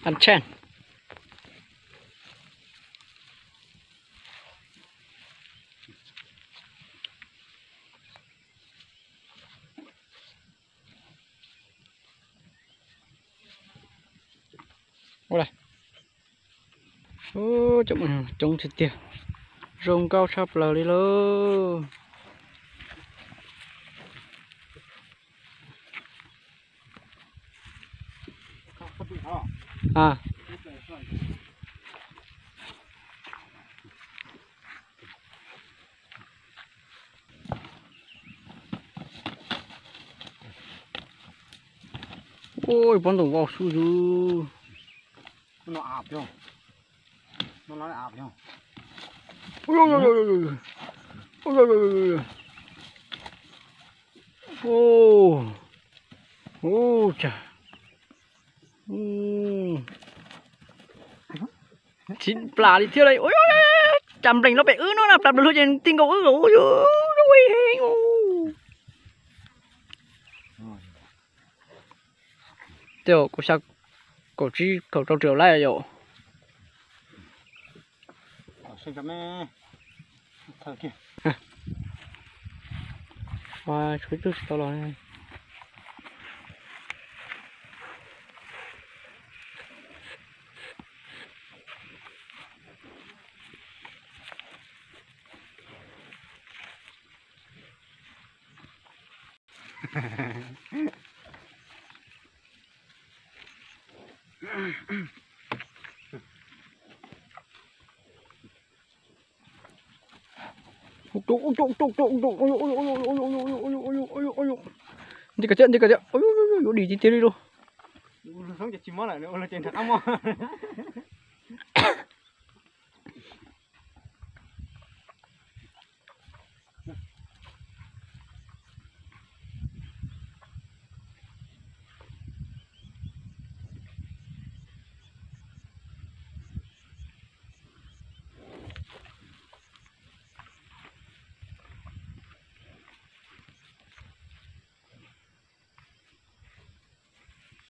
Ăn tshaj. Ua li. Coob tiag tiag, zoo nkauj tshaj plaws li lauj. Ua, pob ntoo vau xwb zus. Tsis plam li thiab li. Cas nplees no pem wb no na, plam nplees luag ces ti nkaus wb. Tej kuv xya kaum tsib kaum rau triệu lái yom. Tshuav ib tug tsis tau los. Nti kiag thiab, nti kiag thiab. Yuav dim tiag tiag li lauj.